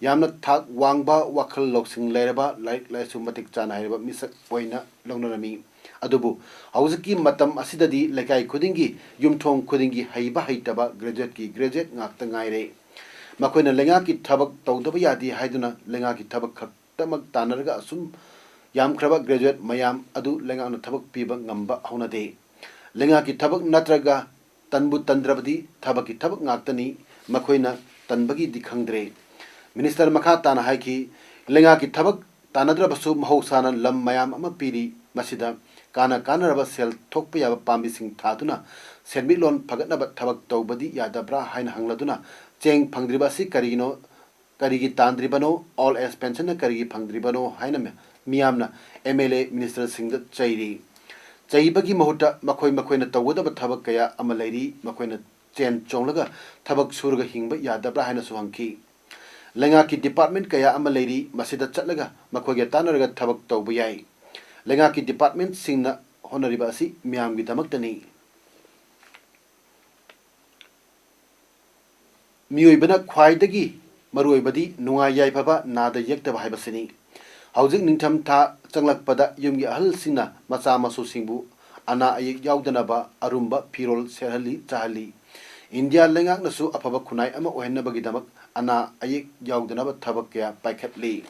ꯌꯥꯝꯅ ꯊꯥꯛ ꯋꯥꯡꯕ, ꯋꯥꯈꯜ ꯂꯧꯁꯤꯡ ꯂꯩꯔꯕ, ꯂꯥꯏꯔꯤꯛ ꯂꯥꯏꯁꯨ ꯃꯇꯤꯛ ꯆꯥꯅ ꯍꯩꯔꯕ ꯃꯤꯁꯛ ꯑꯣꯏꯅ ꯂꯧꯅꯔꯝꯃꯤ꯫ ꯑꯗꯨꯕꯨ ꯍꯧꯖꯤꯛꯀꯤ ꯃꯇꯝ ꯑꯁꯤꯗꯗꯤ ꯂꯩꯀꯥꯏ ꯈꯨꯗꯤꯡꯒꯤ, ꯌꯨꯝꯊꯣꯡ ꯈꯨꯗꯤꯡꯒꯤ ꯍꯩꯕ ꯍꯩꯇꯕ graduateꯀꯤ graduate ꯉꯥꯛꯇ ꯉꯥꯏꯔꯦ꯫ ꯃꯈꯣꯏꯅ ꯂꯩꯉꯥꯛꯀꯤ ꯊꯕꯛ ꯇꯧꯗꯕ ꯌꯥꯗꯦ ꯍꯥꯏꯗꯨꯅ ꯂꯩꯉꯥꯛꯀꯤ ꯊꯕꯛ ꯈꯛ ꯇꯃꯛ ꯇꯥꯟꯅꯔꯒ ꯑꯁꯨꯝ ꯌꯥꯝꯈ꯭ꯔꯕ graduate ꯃꯌꯥꯝ ꯑꯗꯨ ꯂꯩꯉꯥꯛꯅ ꯊꯕꯛ ꯄꯤꯕ ꯉꯝꯕ ꯍꯧꯅꯗꯦ꯫ ꯂꯩꯉꯥꯛꯀꯤ ꯊꯕꯛ ꯅꯠꯇ꯭ꯔꯒ ꯇꯟꯕꯨ ꯇꯟꯗ꯭ꯔꯕꯗꯤ ꯊꯕꯛꯀꯤ ꯊꯕꯛ ꯉꯥꯛꯇꯅꯤ, ꯃꯈꯣꯏꯅ ꯇꯟꯕꯒꯤꯗꯤ ꯈꯪꯗ꯭ꯔꯦ꯫ Minister ꯃꯈꯥ ꯇꯥꯅ ꯍꯥꯏꯈꯤ, ꯂꯩꯉꯥꯛꯀꯤ ꯊꯕꯛ ꯇꯥꯟꯅꯗ꯭ꯔꯕꯁꯨ ꯃꯍꯧꯁꯥꯅ ꯂꯝ ꯃꯌꯥꯝ ꯑꯃ ꯄꯤꯔꯤ, ꯃꯁꯤꯗ ꯀꯥꯟꯅ ꯀꯥꯟꯅꯔꯕ ꯁꯦꯜ ꯊꯣꯛꯄ ꯌꯥꯕ ꯄꯥꯝꯕꯤꯁꯤꯡ ꯊꯥꯗꯨꯅ ꯁꯦꯟꯃꯤꯠꯂꯣꯟ ꯐꯒꯠꯅꯕ ꯊꯕꯛ ꯇꯧꯕꯗꯤ ꯌꯥꯗꯕ꯭ꯔꯥ ꯍꯥꯏꯅ ꯍꯪꯂꯗꯨꯅ ꯆꯦꯡ ꯐꯪꯗ꯭ꯔꯤꯕ ꯑꯁꯤ ꯀꯔꯤꯒꯤꯅꯣ, ꯀꯔꯤꯒꯤ ꯇꯥꯟꯗ꯭ꯔꯤꯕꯅꯣ, old age pensionꯅ ꯀꯔꯤꯒꯤ ꯐꯪꯗ꯭ꯔꯤꯕꯅꯣ ꯍꯥꯏꯅ ꯃꯤ-, ꯃꯤꯌꯥꯝꯅ ꯑꯦꯝ ꯑꯦꯜ ꯑꯦ ministerꯁꯤꯡꯗ ꯆꯩꯔꯤ꯫ ꯆꯩꯕꯒꯤ ꯃꯍꯨꯠꯇ ꯃꯈꯣꯏ ꯃꯈꯣꯏꯅ ꯇꯧꯒꯗꯕ ꯊꯕꯛ ꯀꯌꯥ ꯑꯃ ꯂꯩꯔꯤ, ꯃꯈꯣꯏꯅ ꯆꯦꯟ ꯆꯣꯡꯂꯒ ꯊꯕꯛ ꯁꯨꯔꯒ ꯍꯤꯡꯕ ꯌꯥꯗꯕ꯭ꯔꯥ ꯍꯥꯏꯅꯁꯨ ꯍꯪꯈꯤ꯫ ꯂꯩꯉꯥꯛꯀꯤ department ꯀꯌꯥ ꯑꯃ ꯂꯩꯔꯤ, ꯃꯁꯤꯗ ꯆꯠꯂꯒ ꯃꯈꯣꯏꯒ ꯇꯥꯟꯅꯔꯒ ꯊꯕꯛ ꯇꯧꯕ ꯌꯥꯏ꯫ ꯂꯩꯉꯥꯛꯀꯤ departmentꯁꯤꯡꯅ ꯍꯣꯠꯅꯔꯤꯕ ꯑꯁꯤ ꯃꯤꯌꯥꯝꯒꯤꯗꯃꯛꯇꯅꯤ꯫ ꯃꯤꯑꯣꯏꯕꯅ ꯈ꯭ꯋꯥꯏꯗꯒꯤ ꯃꯔꯨꯑꯣꯏꯕꯗꯤ ꯅꯨꯡꯉꯥꯏ ꯌꯥꯏꯐꯕ, ꯅꯥꯗ ꯌꯦꯛꯇꯕ ꯍꯥꯏꯕꯁꯤꯅꯤ꯫ ꯍꯧꯖꯤꯛ ꯅꯤꯡꯊꯝꯊꯥ ꯆꯪꯂꯛꯄꯗ ꯌꯨꯝꯒꯤ ꯑꯍꯜꯁꯤꯡꯅ ꯃꯆꯥ ꯃꯁꯨꯁꯤꯡꯕꯨ ꯑꯅꯥ ꯑꯌꯦꯛ ꯌꯥꯎꯗꯅꯕ ꯑꯔꯨꯝꯕ ꯐꯤꯔꯣꯜ ꯁꯦꯠꯍꯜꯂꯤ, ꯆꯥꯍꯜꯂꯤ꯫ ꯏꯟꯗꯤꯌꯥ ꯂꯩꯉꯥꯛꯅꯁꯨ ꯑꯐꯕ ꯈꯨꯟꯅꯥꯏ ꯑꯃ ꯑꯣꯏꯍꯟꯅꯕꯒꯤꯗꯃꯛ ꯑꯅꯥ ꯑꯌꯦꯛ ꯌꯥꯎꯗꯅꯕ ꯊꯕꯛ ꯀꯌꯥ ꯄꯥꯏꯈꯠꯂꯤ꯫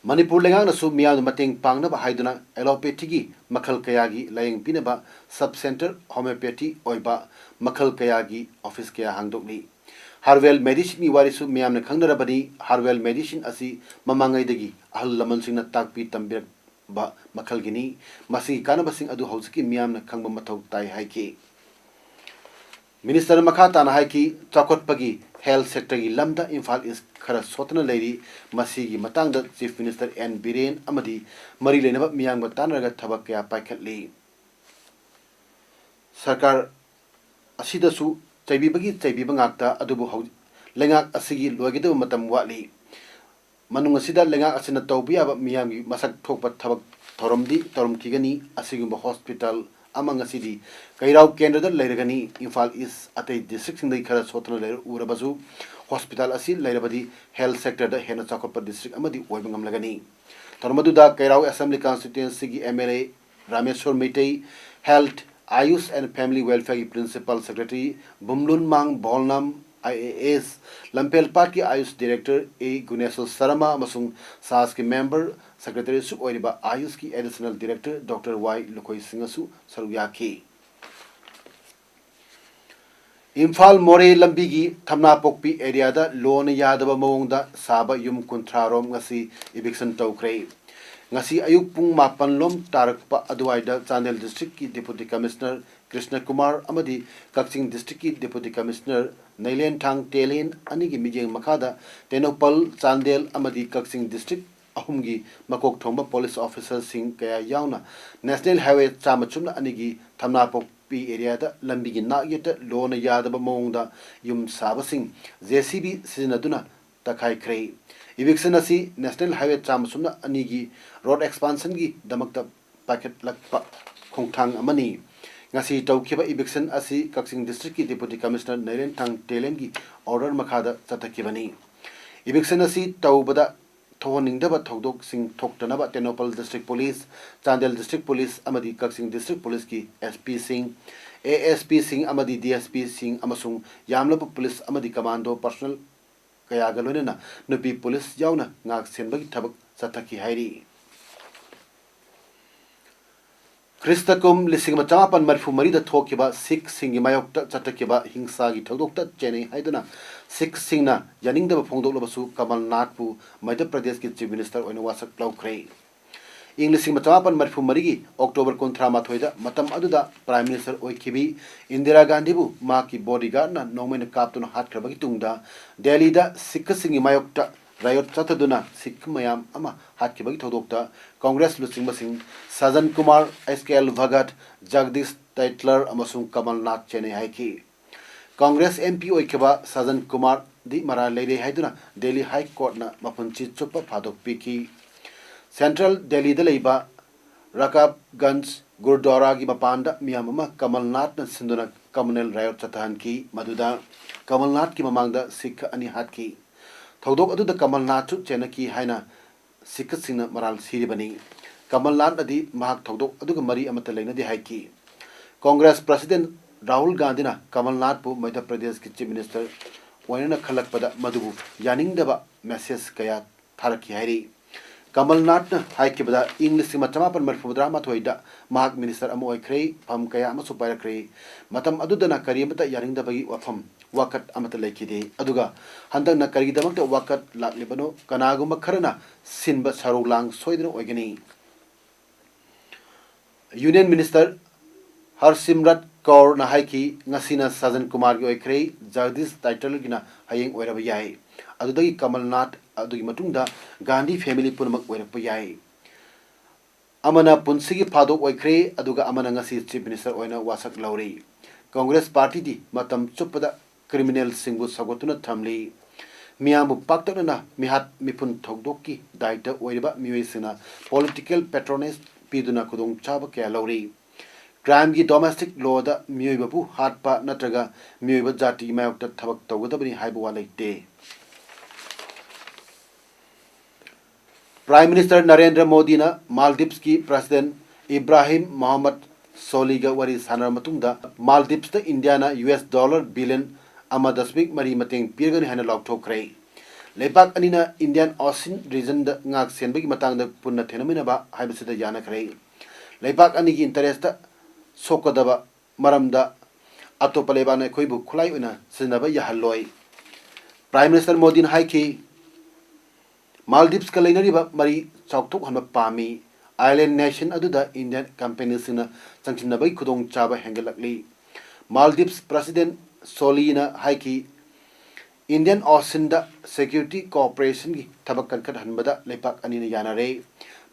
ꯃꯅꯤꯄꯨꯔ ꯂꯩꯉꯥꯛꯅꯁꯨ ꯃꯤꯌꯥꯝꯗ ꯃꯇꯦꯡ ꯄꯥꯡꯅꯕ ꯍꯥꯏꯗꯨꯅ allopathyꯒꯤ ꯃꯈꯜ ꯀꯌꯥꯒꯤ ꯂꯥꯌꯦꯡ ꯄꯤꯅꯕ sub centre homeopathy ꯑꯣꯏꯕ ꯃꯈꯜ ꯀꯌꯥꯒꯤ office ꯀꯌꯥ ꯍꯥꯡꯗꯣꯛꯂꯤ꯫ Herbal medicineꯒꯤ ꯋꯥꯔꯤꯁꯨ ꯃꯤꯌꯥꯝꯅ ꯈꯪꯅꯔꯕꯅꯤ꯫ Herbal medicine ꯑꯁꯤ ꯃꯃꯥꯡꯉꯩꯗꯒꯤ ꯑꯍꯜ ꯂꯃꯟꯁꯤꯡꯅ ꯇꯥꯛꯄꯤ ꯇꯝꯕꯤꯔꯛꯄ ꯃꯈꯜꯒꯤꯅꯤ꯫ ꯃꯁꯤꯒꯤ ꯀꯥꯟꯅꯕꯁꯤꯡ ꯑꯗꯨ ꯍꯧꯖꯤꯛꯀꯤ ꯃꯤꯌꯥꯝꯅ ꯈꯪꯕ ꯃꯊꯧ ꯇꯥꯏ ꯍꯥꯏꯈꯤ꯫ Minister ꯃꯈꯥ ꯇꯥꯅ ꯍꯥꯏꯈꯤ, ꯆꯥꯎꯈꯠꯄꯒꯤ health sectorꯒꯤ ꯂꯝꯗ ꯏꯝꯐꯥꯜ East ꯈꯔ ꯁꯣꯠꯇꯅ ꯂꯩꯔꯤ꯫ ꯃꯁꯤꯒꯤ ꯃꯇꯥꯡꯗ Chief Minister N ꯕꯤꯔꯦꯟ ꯑꯃꯗꯤ ꯃꯔꯤ ꯂꯩꯅꯕ ꯃꯤꯌꯥꯝꯒ ꯇꯥꯟꯅꯔꯒ ꯊꯕꯛ ꯀꯌꯥ ꯄꯥꯏꯈꯠꯂꯤ꯫ ꯁꯔꯀꯥꯔ ꯑꯁꯤꯗꯁꯨ ꯆꯩꯕꯤꯕꯒꯤ ꯆꯩꯕꯤꯕ ꯉꯥꯛꯇ, ꯑꯗꯨꯕꯨ ꯍꯧꯖꯤꯛ ꯂꯩꯉꯥꯛ ꯑꯁꯤꯒꯤ ꯂꯣꯏꯒꯗꯕ ꯃꯇꯝ ꯋꯥꯠꯂꯤ꯫ ꯃꯅꯨꯡ ꯑꯁꯤꯗ ꯂꯩꯉꯥꯛ ꯑꯁꯤꯅ ꯇꯧꯕ ꯌꯥꯕ ꯃꯤꯌꯥꯝꯒꯤ ꯃꯁꯛ ꯊꯣꯛꯄ ꯊꯕꯛ ꯊꯧꯔꯝꯗꯤ ꯇꯧꯔꯝꯈꯤꯒꯅꯤ꯫ ꯑꯁꯤꯒꯨꯝꯕ hospital ꯑꯃ ꯉꯁꯤꯗꯤ ꯀꯩꯔꯥꯎ ꯀꯦꯟꯗ꯭ꯔꯗ ꯂꯩꯔꯒꯅꯤ꯫ ꯏꯝꯐꯥꯜ East ꯑꯇꯩ districtꯁꯤꯡꯗꯒꯤ ꯈꯔ ꯁꯣꯠꯇꯅ ꯂꯩꯔ-, ꯎꯔꯕꯁꯨ hospital ꯑꯁꯤ ꯂꯩꯔꯕꯗꯤ health sectorꯗ ꯍꯦꯟꯅ ꯆꯥꯎꯈꯠꯄ district ꯑꯃꯗꯤ ꯑꯣꯏꯕ ꯉꯝꯂꯒꯅꯤ꯫ ꯊꯧꯔꯝ ꯑꯗꯨꯗ ꯀꯩꯔꯥꯎ Assembly Constituencyꯒꯤ M L A Rameshwor Meitei, Health, Ayush and Family Welfareꯒꯤ Principal Secretary ꯕꯨꯝꯂꯨꯟꯃꯥꯡ ꯕꯣꯜꯅꯝ, I A S, ꯂꯝꯐꯦꯜ ꯄꯥꯠꯀꯤ Ayush Director A Guneshor Sharma ꯑꯃꯁꯨꯡ SASꯀꯤ member secretaryꯁꯨ ꯑꯣꯏꯔꯤꯕ Ayushꯀꯤ Additional Director Doctor Y Lukhoi ꯁꯤꯡꯍꯁꯨ ꯁꯔꯨꯛ ꯌꯥꯈꯤ꯫ ꯏꯝꯐꯥꯜ ꯃꯣꯔꯦ ꯂꯝꯕꯤꯒꯤ ꯊꯝꯅꯥꯄꯣꯛꯄꯤ areaꯗ ꯂꯣꯅ ꯌꯥꯗꯕ ꯃꯑꯣꯡꯗ ꯁꯥꯕ ꯌꯨꯝ ꯀꯨꯟꯊ꯭ꯔꯥ ꯔꯣꯝ ꯉꯁꯤ eviction ꯇꯧꯈ꯭ꯔꯦ꯫ ꯉꯁꯤ ꯑꯌꯨꯛ ꯄꯨꯡ ꯃꯥꯄꯟ ꯂꯣꯝ ꯇꯥꯔꯛꯄ ꯑꯗꯨꯋꯥꯏꯗ ꯆꯥꯟꯗꯦꯜ districtꯀꯤ Deputy Commissioner ꯀ꯭ꯔꯤꯁꯅ ꯀꯨꯃꯥꯔ ꯑꯃꯗꯤ ꯀꯛꯆꯤꯡ districtꯀꯤ Deputy Commissioner ꯅꯩꯂꯦꯟꯊꯥꯡ ꯇꯦꯂꯦꯟ ꯑꯅꯤꯒꯤ ꯃꯤꯠꯌꯦꯡ ꯃꯈꯥꯗ ꯇꯦꯡꯅꯧꯄꯜ, ꯆꯥꯟꯗꯦꯜ ꯑꯃꯗꯤ ꯀꯛꯆꯤꯡ district ꯑꯍꯨꯝꯒꯤ ꯃꯀꯣꯛ ꯊꯣꯡꯕ police officerꯁꯤꯡ ꯀꯌꯥ ꯌꯥꯎꯅ National Highway ꯆꯥꯝꯃ ꯆꯨꯝꯅ ꯑꯅꯤꯒꯤ ꯊꯝꯅꯥꯄꯣꯛꯄꯤ areaꯗ ꯂꯝꯕꯤꯒꯤ ꯅꯥꯛ ꯌꯦꯠꯇ ꯂꯣꯅ ꯌꯥꯗꯕ ꯃꯑꯣꯡꯗ ꯌꯨꯝ ꯁꯥꯕꯁꯤꯡ J C B ꯁꯤꯖꯤꯟꯅꯗꯨꯅ ꯇꯛꯈꯥꯏꯈ꯭ꯔꯦ꯫ Eviction ꯑꯁꯤ National Highway ꯆꯥꯝꯃ ꯆꯨꯝꯅ ꯑꯅꯤꯒꯤ road expansionꯒꯤꯗꯃꯛꯇ ꯄꯥꯏꯈꯠꯂꯛꯄ ꯈꯣꯡꯊꯥꯡ ꯑꯃꯅꯤ꯫ ꯉꯁꯤ ꯇꯧꯈꯤꯕ eviction ꯑꯁꯤ ꯀꯛꯆꯤꯡ districtꯀꯤ Deputy Commissioner ꯅꯩꯔꯦꯟꯊꯥꯡ ꯇꯦꯂꯦꯟꯒꯤ order ꯃꯈꯥꯗ ꯆꯠꯊꯈꯤꯕꯅꯤ꯫ Eviction ꯑꯁꯤ ꯇꯧꯕꯗ ꯊꯣꯛꯍꯟꯅꯤꯡꯗꯕ ꯊꯧꯗꯣꯛꯁꯤꯡ ꯊꯣꯛꯇꯅꯕ Tengnoupal district police, Chandel district police ꯑꯃꯗꯤ ꯀꯛꯆꯤꯡ district policeꯀꯤ S Pꯁꯤꯡ, A S Pꯁꯤꯡ ꯑꯃꯗꯤ D S Pꯁꯤꯡ ꯑꯃꯁꯨꯡ ꯌꯥꯝꯂꯕ police ꯑꯃꯗꯤ commando personnel ꯀꯌꯥꯒ ꯂꯣꯏꯅꯅ ꯅꯨꯄꯤ police ꯌꯥꯎꯅ ꯉꯥꯛ ꯁꯦꯟꯕꯒꯤ ꯊꯕꯛ ꯆꯠꯊꯈꯤ ꯍꯥꯏꯔꯤ꯫ ꯈ꯭ꯔꯤꯁꯇ ꯀꯨꯝ ꯂꯤꯁꯤꯡ ꯑꯃ ꯆꯃꯥꯄꯟ ꯃꯔꯤꯐꯨ ꯃꯔꯤꯗ ꯊꯣꯛꯈꯤꯕ ꯁꯤꯈꯁꯤꯡꯒꯤ ꯃꯥꯌꯣꯛꯇ ꯆꯠꯊꯈꯤꯕ ꯍꯤꯡꯁꯥꯒꯤ ꯊꯧꯗꯣꯛꯇ ꯆꯦꯟꯅꯩ ꯍꯥꯏꯗꯨꯅ ꯁꯤꯈꯁꯤꯡꯅ ꯌꯥꯅꯤꯡꯗꯕ ꯐꯣꯡꯗꯣꯛꯂꯕꯁꯨ ꯀꯃꯜ ꯅꯥꯊꯄꯨ ꯃꯙ꯭ꯌ ꯄ꯭ꯔꯗꯦꯁꯀꯤ ꯆꯤꯐ ꯃꯤꯅꯤꯁꯇꯔ ꯑꯣꯏꯅ ꯋꯥꯁꯛ ꯂꯧꯈ꯭ꯔꯦ꯫ ꯏꯪ ꯂꯤꯁꯤꯡ ꯑꯃ ꯆꯃꯥꯄꯟ ꯃꯔꯤꯐꯨ ꯃꯔꯤꯒꯤ ꯑꯣꯛꯇꯣꯕꯔ ꯀꯨꯟꯊ꯭ꯔꯥ ꯃꯥꯊꯣꯏꯗ ꯃꯇꯝ ꯑꯗꯨꯗ ꯄ꯭ꯔꯥꯏꯝ ꯃꯤꯅꯤꯁꯇꯔ ꯑꯣꯏꯈꯤꯕꯤ ꯏꯟꯗꯤꯔꯥ ꯒꯥꯟꯙꯤꯕꯨ ꯃꯍꯥꯛꯀꯤ ꯕꯣꯗꯤꯒꯥꯔꯗꯅ ꯅꯣꯡꯃꯩꯅ ꯀꯥꯞꯇꯨꯅ ꯍꯥꯠꯈ꯭ꯔꯕꯒꯤ ꯇꯨꯡꯗ ꯗꯦꯜꯂꯤꯗ ꯁꯤꯈꯁꯤꯡꯒꯤ ꯃꯥꯌꯣꯛꯇ ꯔꯥꯌꯣꯠ ꯆꯠꯊꯗꯨꯅ ꯁꯤꯈ ꯃꯌꯥꯝ ꯑꯃ ꯍꯥꯠꯈꯤꯕꯒꯤ ꯊꯧꯗꯣꯛꯇ ꯀꯣꯡꯒ꯭ꯔꯦꯁ ꯂꯨꯆꯤꯡꯕꯁꯤꯡ ꯁꯖꯟ ꯀꯨꯃꯥꯔ, ꯑꯦꯁ ꯀꯦ ꯑꯦꯜ ꯚꯒꯠ, ꯖꯒꯗꯤꯁ ꯇꯥꯏꯇꯂꯔ ꯑꯃꯁꯨꯡ ꯀꯃꯜ ꯅꯥꯊ ꯆꯦꯟꯅꯩ ꯍꯥꯏꯈꯤ꯫ ꯀꯣꯡꯒ꯭ꯔꯦꯁ ꯑꯦꯝ ꯄꯤ ꯑꯣꯏꯈꯤꯕ ꯁꯖꯟ ꯀꯨꯃꯥꯔꯗꯤ ꯃꯔꯥꯜ ꯂꯩꯔꯦ ꯍꯥꯏꯗꯨꯅ ꯗꯦꯜꯂꯤ ꯍꯥꯏ ꯀꯣꯔꯠꯅ ꯃꯄꯨꯟꯁꯤ ꯆꯨꯞꯄ ꯐꯥꯗꯣꯛꯄꯤꯈꯤ꯫ ꯁꯦꯟꯇ꯭ꯔꯦꯜ ꯗꯦꯜꯂꯤꯗ ꯂꯩꯕ ꯔꯀꯥꯕꯒꯟꯖ ꯒꯨꯔꯗ꯭ꯋꯥꯔꯥꯒꯤ ꯃꯄꯥꯟꯗ ꯃꯤꯌꯥꯝ ꯑꯃ ꯀꯃꯜ ꯅꯥꯊꯅ ꯁꯤꯟꯗꯨꯅ ꯀꯃꯨꯅꯦꯜ ꯔꯥꯌꯣꯠ ꯆꯠꯊꯍꯟꯈꯤ꯫ ꯃꯗꯨꯗ ꯀꯃꯜ ꯅꯥꯊꯀꯤ ꯃꯃꯥꯡꯗ ꯁꯤꯈ ꯑꯅꯤ ꯍꯥꯠꯈꯤ꯫ ꯊꯧꯗꯣꯛ ꯑꯗꯨꯗ ꯀꯃꯜ ꯅꯥꯊꯁꯨ ꯆꯦꯟꯅꯈꯤ ꯍꯥꯏꯅ ꯁꯤꯈꯁꯤꯡꯅ ꯃꯔꯥꯜ ꯁꯤꯔꯤꯕꯅꯤ꯫ ꯀꯃꯜ ꯅꯥꯊꯅꯗꯤ ꯃꯍꯥꯛ ꯊꯧꯗꯣꯛ ꯑꯗꯨꯒ ꯃꯔꯤ ꯑꯃꯠꯇ ꯂꯩꯅꯗꯦ ꯍꯥꯏꯈꯤ꯫ ꯀꯣꯡꯒ꯭ꯔꯦꯁ ꯄ꯭ꯔꯁꯤꯗꯦꯟꯠ ꯔꯥꯍꯨꯜ ꯒꯥꯟꯙꯤꯅ ꯀꯃꯜ ꯅꯥꯊꯄꯨ ꯃꯙ꯭ꯌ ꯄ꯭ꯔꯗꯦꯁꯀꯤ ꯆꯤꯐ ꯃꯤꯅꯤꯁꯇꯔ ꯑꯣꯏꯅꯅ ꯈꯜꯂꯛꯄꯗ ꯃꯗꯨꯕꯨ ꯌꯥꯅꯤꯡꯗꯕ ꯃꯦꯁꯦꯖ ꯀꯌꯥ ꯊꯥꯔꯛꯈꯤ ꯍꯥꯏꯔꯤ꯫ ꯀꯃꯜ ꯅꯥꯊꯅ ꯍꯥꯏꯈꯤꯕꯗ ꯏꯪ ꯂꯤꯁꯤꯡ ꯑꯃ ꯆꯃꯥꯄꯟ ꯃꯔꯤꯐꯨ ꯇꯔꯥꯃꯥꯊꯣꯏꯗ ꯃꯍꯥꯛ ꯃꯤꯅꯤꯁꯇꯔ ꯑꯃ ꯑꯣꯏꯈ꯭ꯔꯦ, ꯐꯝ ꯀꯌꯥ ꯑꯃꯁꯨ ꯄꯥꯏꯔꯛꯈ꯭ꯔꯦ꯫ ꯃꯇꯝ ꯑꯗꯨꯗꯅ ꯀꯔꯤꯃꯠꯇ ꯌꯥꯅꯤꯡꯗꯕꯒꯤ ꯋꯥꯐꯝ, ꯋꯥꯀꯠ ꯑꯃꯠꯇ ꯂꯩꯈꯤꯗꯦ꯫ ꯑꯗꯨꯒ ꯍꯟꯗꯛꯅ ꯀꯔꯤꯒꯤꯗꯃꯛꯇ ꯋꯥꯀꯠ ꯂꯥꯛꯂꯤꯕꯅꯣ? ꯀꯅꯥꯒꯨꯝꯕ ꯈꯔꯅ ꯁꯤꯟꯕ ꯁꯔꯧ ꯂꯥꯡ ꯁꯣꯏꯗꯅ ꯑꯣꯏꯒꯅꯤ꯫ ꯌꯨꯅꯤꯌꯟ ꯃꯤꯅꯤꯁꯇꯔ ꯍꯔꯁꯤꯝꯔꯠ ꯀꯧꯔꯅ ꯍꯥꯏꯈꯤ, ꯉꯁꯤꯅ ꯁꯖꯟ ꯀꯨꯃꯥꯔꯒꯤ ꯑꯣꯏꯈ꯭ꯔꯦ, ꯖꯒꯗꯤꯁ ꯇꯥꯏꯇꯜꯒꯤꯅ ꯍꯌꯦꯡ ꯑꯣꯏꯔꯕ ꯌꯥꯏ꯫ ꯑꯗꯨꯗꯒꯤ ꯀꯃꯜ ꯅꯥꯊ, ꯑꯗꯨꯒꯤ ꯃꯇꯨꯡꯗ ꯒꯥꯟꯙꯤ ꯐꯦꯃꯤꯂꯤ ꯄꯨꯝꯅꯃꯛ ꯑꯣꯏꯔꯛꯄ ꯌꯥꯏ꯫ ꯑꯃꯅ ꯄꯨꯟꯁꯤꯒꯤ ꯐꯥꯗꯣꯛ ꯑꯣꯏꯈ꯭ꯔꯦ, ꯑꯗꯨꯒ ꯑꯃꯅ ꯉꯁꯤ ꯆꯤꯐ ꯃꯤꯅꯤꯁꯇꯔ ꯑꯣꯏꯅ ꯋꯥꯁꯛ ꯂꯧꯔꯤ꯫ ꯀꯣꯡꯒ꯭ꯔꯦꯁ ꯄꯥꯔꯇꯤꯗꯤ ꯃꯇꯝ ꯆꯨꯞꯄꯗ ꯀ꯭ꯔꯤꯃꯤꯅꯦꯜꯁꯤꯡꯕꯨ ꯁꯧꯒꯠꯇꯨꯅ ꯊꯝꯂꯤ꯫ ꯃꯤꯌꯥꯝꯕꯨ ꯄꯥꯛꯇꯛꯅꯅ ꯃꯤꯍꯥꯠ ꯃꯤꯄꯨꯟ ꯊꯧꯗꯣꯛꯀꯤ ꯗꯥꯏꯇ ꯑꯣꯏꯔꯤꯕ ꯃꯤꯑꯣꯏꯁꯤꯡꯅ ꯄꯣꯂꯤꯇꯤꯀꯦꯜ ꯄꯦꯇ꯭ꯔꯣꯅꯦꯖ ꯄꯤꯗꯨꯅ ꯈꯨꯗꯣꯡꯆꯥꯕ ꯀꯌꯥ ꯂꯧꯔꯤ꯫ ꯀ꯭ꯔꯥꯏꯝꯒꯤ ꯗꯣꯃꯦꯁꯇꯤꯛ ꯂꯣꯗ ꯃꯤꯑꯣꯏꯕꯕꯨ ꯍꯥꯠꯄ ꯅꯠꯇ꯭ꯔꯒ ꯃꯤꯑꯣꯏꯕ ꯖꯥꯇꯤꯒꯤ ꯃꯥꯌꯣꯛꯇ ꯊꯕꯛ ꯇꯧꯒꯗꯕꯅꯤ ꯍꯥꯏꯕ ꯋꯥ ꯂꯩꯇꯦ꯫ ꯄ꯭ꯔꯥꯏꯝ ꯃꯤꯅꯤꯁꯇꯔ ꯅꯔꯦꯟꯗ꯭ꯔ ꯃꯣꯗꯤꯅ ꯃꯥꯜꯗꯤꯞꯁꯀꯤ ꯄ꯭ꯔꯁꯤꯗꯦꯟꯠ ꯏꯕ꯭ꯔꯥꯍꯤꯝ ꯃꯣꯍꯝꯃꯗ ꯁꯣꯂꯤꯒ ꯋꯥꯔꯤ ꯁꯥꯟꯅꯔꯕ ꯃꯇꯨꯡꯗ ꯃꯥꯜꯗꯤꯞꯁꯇ ꯏꯟꯗꯤꯌꯥꯅ ꯌꯨ ꯑꯦꯁ ꯗꯣꯂꯔ ꯕꯤꯂꯤꯌꯟ ꯑꯃ ꯗꯁꯃꯤꯛ ꯃꯔꯤ ꯃꯇꯦꯡ ꯄꯤꯔꯒꯅꯤ ꯍꯥꯏꯅ ꯂꯥꯎꯊꯣꯛꯈ꯭ꯔꯦ꯫ ꯂꯩꯕꯥꯛ ꯑꯅꯤꯅ Indian Ocean regionꯗ ꯉꯥꯛ ꯁꯦꯟꯕꯒꯤ ꯃꯇꯥꯡꯗ ꯄꯨꯟꯅ ꯊꯦꯡꯅꯃꯤꯟꯅꯕ ꯍꯥꯏꯕꯁꯤꯗ ꯌꯥꯅꯈ꯭ꯔꯦ꯫ ꯂꯩꯕꯥꯛ ꯑꯅꯤꯒꯤ interestꯇ ꯁꯣꯛꯀꯗꯕ ꯃꯔꯝꯗ ꯑꯇꯣꯞꯄ ꯂꯩꯕꯥꯛꯅ ꯑꯩꯈꯣꯏꯕꯨ ꯈꯨꯠꯂꯥꯏ ꯑꯣꯏꯅ ꯁꯤꯖꯤꯟꯅꯕ ꯌꯥꯍꯜꯂꯣꯏ꯫ Prime Minister ꯃꯣꯗꯤꯅ ꯍꯥꯏꯈꯤ, ꯃꯥꯜꯗꯤꯞꯁꯀ ꯂꯩꯅꯔꯤꯕ ꯃꯔꯤ ꯆꯥꯎꯊꯣꯛꯍꯟꯕ ꯄꯥꯝꯃꯤ꯫ Island nation ꯑꯗꯨꯗ Indian companyꯁꯤꯡꯅ ꯆꯪꯁꯤꯟꯅꯕꯒꯤ ꯈꯨꯗꯣꯡꯆꯥꯕ ꯍꯦꯟꯒꯠꯂꯛꯂꯤ꯫ ꯃꯥꯜꯗꯤꯞꯁ President ꯁꯣꯂꯤꯅ ꯍꯥꯏꯈꯤ, Indian Oceanꯗ security cooperationꯒꯤ ꯊꯕꯛ ꯀꯟꯈꯠꯍꯟꯕꯗ ꯂꯩꯕꯥꯛ ꯑꯅꯤꯅ ꯌꯥꯅꯔꯦ꯫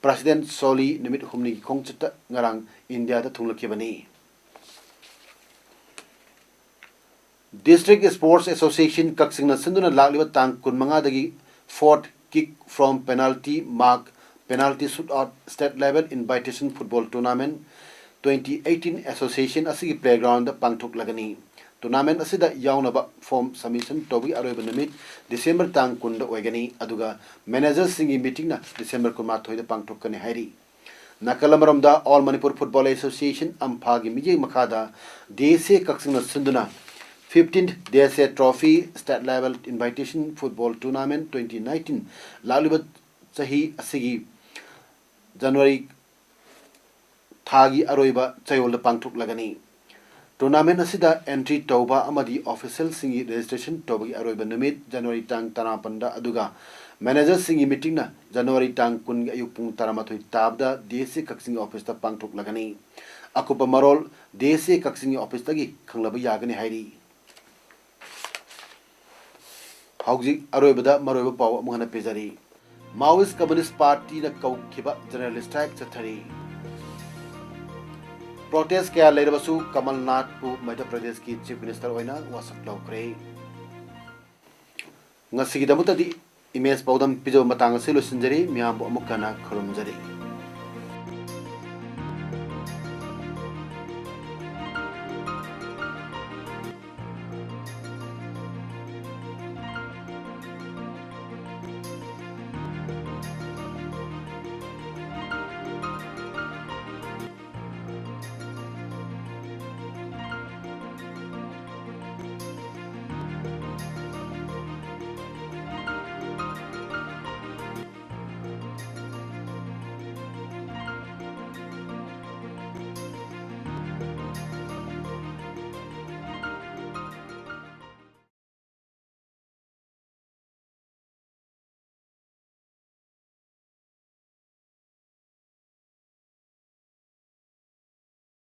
President ꯁꯣꯂꯤ ꯅꯨꯃꯤꯠ ꯍꯨꯝꯅꯤꯒꯤ ꯈꯣꯡꯆꯠꯇ ꯉꯔꯥꯡ ꯏꯟꯗꯤꯌꯥꯗ ꯊꯨꯡꯂꯛꯈꯤꯕꯅꯤ꯫ District Sports Association ꯀꯛꯆꯤꯡꯅ ꯁꯤꯟꯗꯨꯅ ꯂꯥꯛꯂꯤꯕ ꯇꯥꯡ ꯀꯨꯟꯃꯉꯥꯗꯒꯤ fourth kick from penalty mark penalty shootout state level invitation football tournament twenty eighteen association ꯑꯁꯤꯒꯤ playgroundꯗ ꯄꯥꯡꯊꯣꯛꯂꯒꯅꯤ꯫ Tournament ꯑꯁꯤꯗ ꯌꯥꯎꯅꯕ form submission ꯇꯧꯕꯒꯤ ꯑꯔꯣꯏꯕ ꯅꯨꯃꯤꯠ December ꯇꯥꯡ ꯀꯨꯟꯗ ꯑꯣꯏꯒꯅꯤ, ꯑꯗꯨꯒ managerꯁꯤꯡꯒꯤ meetingꯅ December ꯀꯨꯟꯃꯥꯊꯣꯏꯗ ꯄꯥꯡꯊꯣꯛꯀꯅꯤ ꯍꯥꯏꯔꯤ꯫ ꯅꯥꯀꯜ ꯑꯃꯔꯣꯝꯗ All Manipur Football Association ꯑꯝꯐꯥꯒꯤ ꯃꯤꯠꯌꯦꯡ ꯃꯈꯥꯗ DSA ꯀꯛꯆꯤꯡꯅ ꯁꯤꯟꯗꯨꯅ fifteenth DSA Trophy State Level Invitation Football Tournament twenty nineteen ꯂꯥꯛꯂꯤꯕ ꯆꯍꯤ ꯑꯁꯤꯒꯤ January ꯊꯥꯒꯤ ꯑꯔꯣꯏꯕ ꯆꯌꯣꯜꯗ ꯄꯥꯡꯊꯣꯛꯂꯒꯅꯤ꯫ Tournament ꯑꯁꯤꯗ entry ꯇꯧꯕ ꯑꯃꯗꯤ officialꯁꯤꯡꯒꯤ registration ꯇꯧꯕꯒꯤ ꯑꯔꯣꯏꯕ ꯅꯨꯃꯤꯠ January ꯇꯥꯡ ꯇꯔꯥꯃꯥꯄꯟꯗ, ꯑꯗꯨꯒ managerꯁꯤꯡꯒꯤ meetingꯅ January ꯇꯥꯡ ꯀꯨꯟꯒꯤ ꯑꯌꯨꯛ ꯄꯨꯡ ꯇꯔꯥꯃꯥꯊꯣꯏ ꯇꯥꯕꯗ DSA ꯀꯛꯆꯤꯡꯒꯤ officeꯇ ꯄꯥꯡꯊꯣꯛꯂꯒꯅꯤ꯫ ꯑꯀꯨꯞꯄ ꯃꯔꯣꯜ DSA ꯀꯛꯆꯤꯡꯒꯤ officeꯇꯒꯤ ꯈꯪꯂꯕ ꯌꯥꯒꯅꯤ ꯍꯥꯏꯔꯤ꯫ ꯍꯧꯖꯤꯛ ꯑꯔꯣꯏꯕꯗ ꯃꯔꯨꯑꯣꯏꯕ ꯄꯥꯎ ꯑꯃꯨꯛ ꯍꯟꯅ ꯄꯤꯖꯔꯤ꯫ Maoist Communist Partyꯅ ꯀꯧꯈꯤꯕ general strike ꯆꯠꯊꯔꯤ꯫ Protest ꯀꯌꯥ ꯂꯩꯔꯕꯁꯨ ꯀꯃꯜ ꯅꯥꯊꯄꯨ ꯃꯙ꯭ꯌ ꯄ꯭ꯔꯗꯦꯁꯀꯤ Chief Minister ꯑꯣꯏꯅ ꯋꯥꯁꯛ ꯂꯧꯈ꯭ꯔꯦ꯫ ꯉꯁꯤꯒꯤꯗꯃꯛꯇꯗꯤ ꯏꯃꯦꯖ ꯄꯥꯎꯗꯝ ꯄꯤꯖꯕ ꯃꯇꯥꯡ ꯑꯁꯤ ꯂꯣꯏꯁꯤꯟꯖꯔꯤ꯫ ꯃꯤꯌꯥꯝꯕꯨ ꯑꯃꯨꯛ ꯍꯟꯅ ꯈꯨꯔꯨꯝꯖꯔꯤ꯫